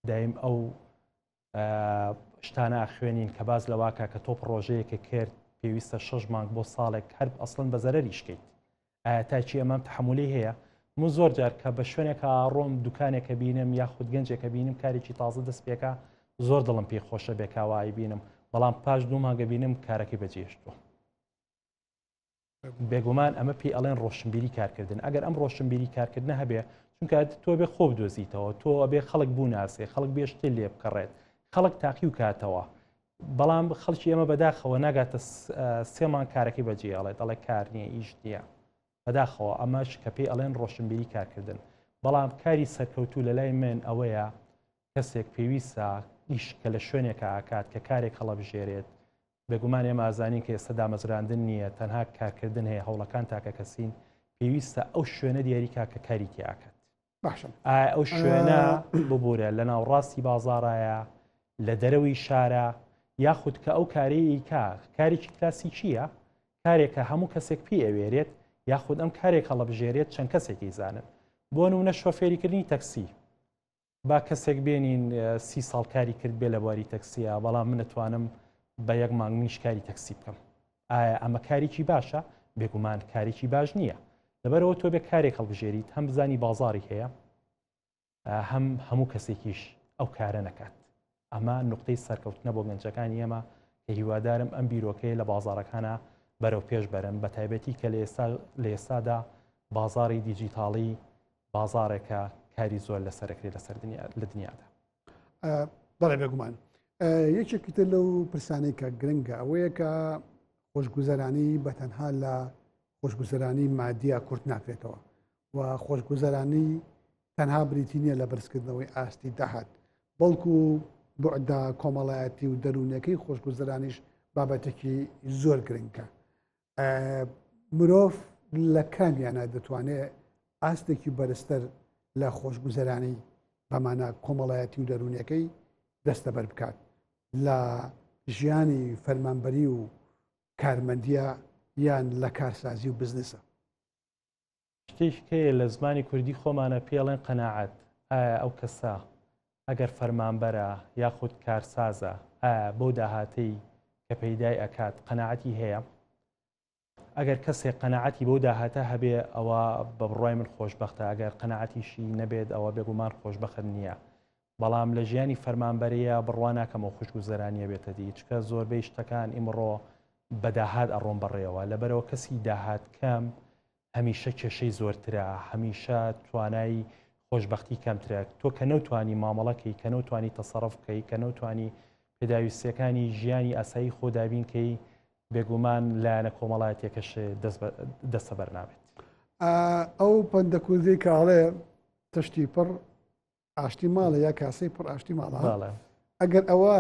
دایم ئەو شتانە ئەخوێنین کە باس لەواکە کە تۆ پڕۆژەیەکە کرد پێویستە شەش مانگ بۆ ساڵێک هەر ئەسڵەن بە زەرەریش کەیت ئایا تاکی ئەمەم تحملی هەیە من زۆر جار کە بە شوێنێکە ڕۆم دوکانێکە بینم یاخود گەنجێکە بینم کارێکی تازە دەست پێکە زۆر دڵم پێی خۆشە بێکاوایی بینم بەڵام پاش دوو مانگە بینم کارەکەی بەجێشتووە بێگومان ئەمە پێی ئەڵێن ڕۆشنبیری کارکردن ئەگەر ئەم ڕۆشنبیری کارکردنە هەبێ چونکە تۆ بێ خۆ بدۆزیتەوە تۆ ئەبێ خەڵک بوو خەڵک بێشتر لێ بکەڕێت خەڵک تاقی و کاتەوە بەڵام خەڵکی ئێمە بەداخەوە ناگاتە سێمان کارەکەی بەجێ ئەڵێت ئەڵێ کار نییە ئیش نییە بەداخەوە ئەمەش کە پێی ئەڵێن ڕۆشنبیری کارکردن بەڵام کاری سەرکەوتوو لە لای من ئەوەیە کەسێک پێویستە ئیش کە لە شوێنێکە ئاکات کە کارێک هەڵەبژێرێت بێگومان ئێمە ئەزانین کە ئێستا دامەزراندن نییە، تەنها کارکردن هەیە، هەوڵەکان تاکەکەسین، پێویستە ئەو شوێنە دیاری کا کە کاری تیا ئەکات. باشە ئایا ئەو شوێنە ببورە لە ناوڕاستی بازاڕایە، لە دەرەوەی شارە، یاخود کە ئەو کارەی ئەیکا کارێکی کلاسیکییە، کارێکە هەموو کەسێک پێی ئەوێرێت، یاخود ئەم کارێک هەڵەبژێرێت چەند کەسێک ئەیزانن. بۆ نمونە شۆفێریکردنی تەکسی، با کەسێک بێنین سی ساڵ کاری کرد بێ لە بواری تەکسیە بەڵام من ئەتوانم بە یەک مانگ منیش کاری تەکسی بکەم ئایا ئەمە کارێکی باشە بێگومان کارێکی باش نییە لەبەرەوە تۆ بێ کارێک هەڵبژێریت هەم بزانی بازاری هەیە هەم هەموو کەسێکیش ئەو کارە نەکات ئەمە نقطەی سەرکەوتنە بۆ گەنجەکانی ئێمە کە هیوادارم ئەم بیرۆکەیە لە بازارەکانە بەرەو پێش بەرن بە تایبەتی کە لە ئێستا لە ئێستادا بازاری دیجیتاڵی بازاڕێکە کاری زۆر لەسەرەکرێت لەسەر دنیا لە دنیادا. بەڵێ بێگومان یەکێکی تر لەو پرسانەی کە گرنگە ئەوەیە کە خۆشگوزەرانی بە تەنها لە خۆشگوزەرانی مادیە کورت ناکرێتەوە و خۆشگوزەرانی تەنها بریتی نییە لە بەرزکردنەوەی ئاستی داهات بەڵکو بعدا کۆمەڵایەتی و دەروونەکەی خۆشگوزەرانیش بابەتێکی زۆر گرنگە مرۆڤ لە کامیانە دەتوانێت ئاستێکی بەرزتر لە خۆشگوزەرانی بەمانە کۆمەڵایەتی و دەروونیەکەی دەستەبەر بکات لە ژیانی فەرمانبەری و کارمەندیە یان لە کارسازی و بزنسە. شتێک هەیە لە زمانی کوردی خۆمانە پێڵێن قەناعەت، ئایا ئەو کەسە ئەگەر فەرمانبەرە یاخود کارسازە ئایا بەو داهاتەی کە پەیدای ئەکات قەناعەتی هەیە؟ ئەگەر کەسێک قەناعەتی بەو داهاتە هەبێ ئەوە بە بڕوای من خۆشبەختە، ئەگەر قەناعەتیشی نەبێت ئەوە بێگومان خۆشبەخت نییە. بەڵام لە ژیانی فەرمانبەرییا بڕوا ناکەم ئەو خوشگوزەرانییە بێتە دی، چونکە زۆربەی شتەکان ئیمڕۆ بە داهات ئەڕۆن بەڕێوە، لەبەرئەوە کەسی داهات کەم هەمیشە کێشەی زۆرترە، هەمیشە توانای خۆشبەختی کەمترە، تۆ کە نەوتوانی مامەڵە کەی، کە نەوتوانی تەسەڕف بکەی، کە نەوتوانی پێداویستییەکانی ژیانی ئاسایی خۆ دابین کەی، بێگومان لایەنە کۆمەڵایەتیەکەش دەستەبەر نابێت. ئەو پەندە کوردی کە ئەڵێ تەشتی پڕ ئاشتی ماڵە یا کاسەی پڕ ئاشتی ماڵە ئەگەر ئەوە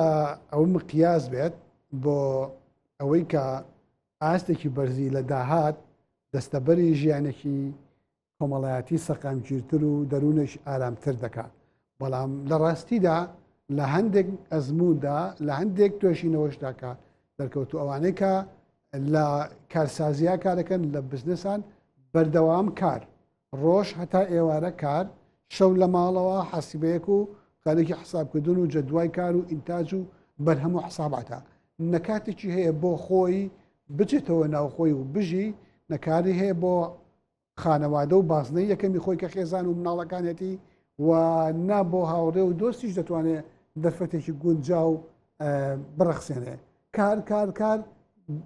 ئەو مقیاس بێت بۆ ئەوەی کە ئاستێکی بەرزی لە داهات دەستەبەری ژیانێکی کۆمەڵایەتی سەقامگیرتر و دەروونێکی ئارامتر دەکات بەڵام لە ڕاستیدا لە هەندێک ئەزمووندا لە هەندێک توێژینەوەشدا کە دەرکەوتو ئەوانەی کە لە کارسازیا کارەکەن لە بزنسان بەردەوام کار ڕۆژ هەتا ئێوارە کار شەو لە ماڵەوە حەسیبەیەک و خەرێکی حسابکردن و جەدوای کار و ئینتاج و بەرهەم و حساباتە نەکاتێکی هەیە بۆ خۆی بچێتەوە ناوخۆی و بژی نەکاری هەیە بۆ خانەوادە و بازنەی یەکەمی خۆی کە خێزان و مناڵەکانێتی و نا بۆ هاوڕێ و دۆستیش دەتوانێت دەرفەتێکی گونجاو بڕەخسێنێ. کار کار کار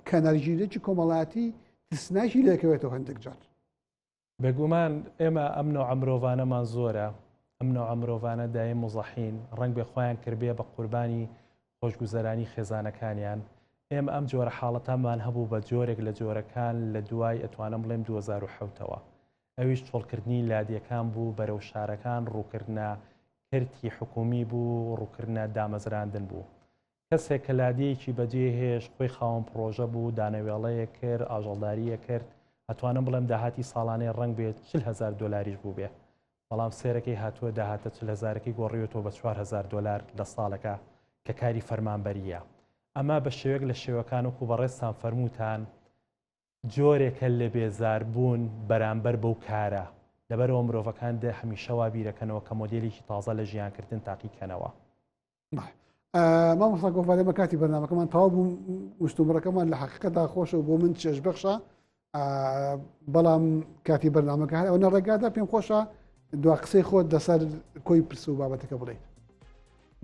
کەنارگیرێکی کۆمەڵایەتی ترسناکی لێکەوێتەوە هەندێک جار. بێگومان ئێمە ئەم نەوعە مرۆڤانەمان زۆرە، ئەم نەوعە مرۆڤانە دایم موزەحین، ڕەنگبێ خۆیان کردبێ بە قوربانی خۆشگوزەرانی خێزانەکانیان، ئێمە ئەم جۆرە حاڵەتەمان هەبوو بە جۆرێک لە جۆرەکان لە دوای ئەتوانم بڵێم 2007 ەوە ئەویش چۆڵکردنی لادێکان بوو بەرەو شارەکان ڕووکردنە کەرتی حکومی بوو ڕووکردنە دامەزراندن بوو کەسێک کە لادێیەکی بەجێ هێشت خۆی خاوەن پڕۆژە بوو دانەوێڵەیەک کرد ئاژەڵدارییە کرد ئەتوانم بڵێم داهاتی ساڵانەی ڕەنگ بێت 40 هەزار دۆلاریش بووبێ بەڵام سێرەکەی هاتووە داهاتە 40 هەزارەکەی گۆڕیوەتەوە بە 4000 دۆلار لە ساڵەکە کە کاری فەرمانبەرییە ئەمە بە شێوەیەک لە شێوەکان وەکو بەڕێزتان فەرمووتان جۆرێکە لە بێزاربوون بەرامبەر بەو کارە لەبەرئەوە مرۆڤەکان دە هەمیشە وا بیرەکەنەوە کە مۆدێلێکی تازە لە ژیانکردن تاقی کەنەوە. مامۆستا گۆڤار ئێمە کاتی بەرنامەکەمان تەواو بوو مشتومڕەکەمان لە حەقیقەتدا خۆشە و بۆ من چێژبەخشە بەڵام کاتی بەرنامەکە هەر ئەوە ڕێگادا پێم خۆشە دوا قسەی خۆت لەسەر کۆی پرس و بابەتەکە بڵێیت.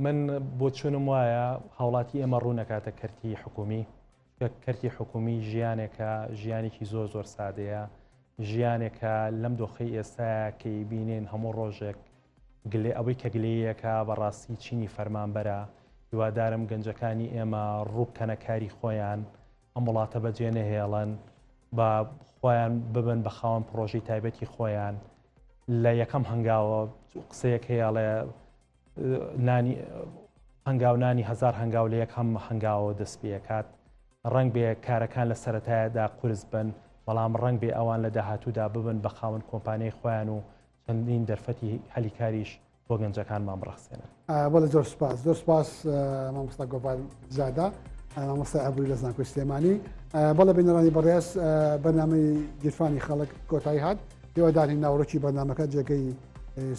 من بۆچوونم وایە هاوڵاتی ئێمە ڕوو نەکاتە کەرتی حکومی چونکە کەرتی حکومی ژیانێکە ژیانێکی زۆر زۆر سادەیە ژیانێکە لەم دۆخەی ئێستایا کە ئیبینین هەموو ڕۆژێک گلێ ئەوەی کە گلەیەکە بەڕاستی چینی فەرمانبەرە هیوادارم گەنجەکانی ئێمە ڕووبکەنە کاری خۆیان ئەم وڵاتە بەجێ نەهێڵن بە خۆیان ببن بە خاوەن پڕۆژەی تایبەتی خۆیان لە یەکەم هەنگاوە قسەیەک هەیە ئەڵێ نانی هەنگاونانی هەزار هەنگاو لە یەک هەم هەنگاوەوە دەست پێکات ڕەنگ بێ کارەکان لە سەتایەدا قورس بن بەڵام ڕەنگ بێ ئەوان لە داهاتوودا ببن بە خاوەن کۆمپانیای خۆیان و چەندین دەرفەتی هەلیکاریش بۆ گەنجەکانمان بڕەخسێنن. بەڵێ زۆر سپاس زۆر سپاس مامۆستا گۆڤار زادە مامۆستای ئابووری لە زانکۆی سلێمانی بەڵێ بینەرانی بەڕێز بەرنامەی گیرفانی خەڵک کۆتایی هات هیوادارین ناوەڕۆکی بەرنامەکە جێگەی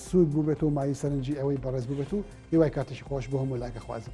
سوود بووبێت و مایەی سەرنجی ئەوەی بەڕێز بووبێت و هیوای کاتێکی خۆش بۆ هەموو لایەک ئەخوازم.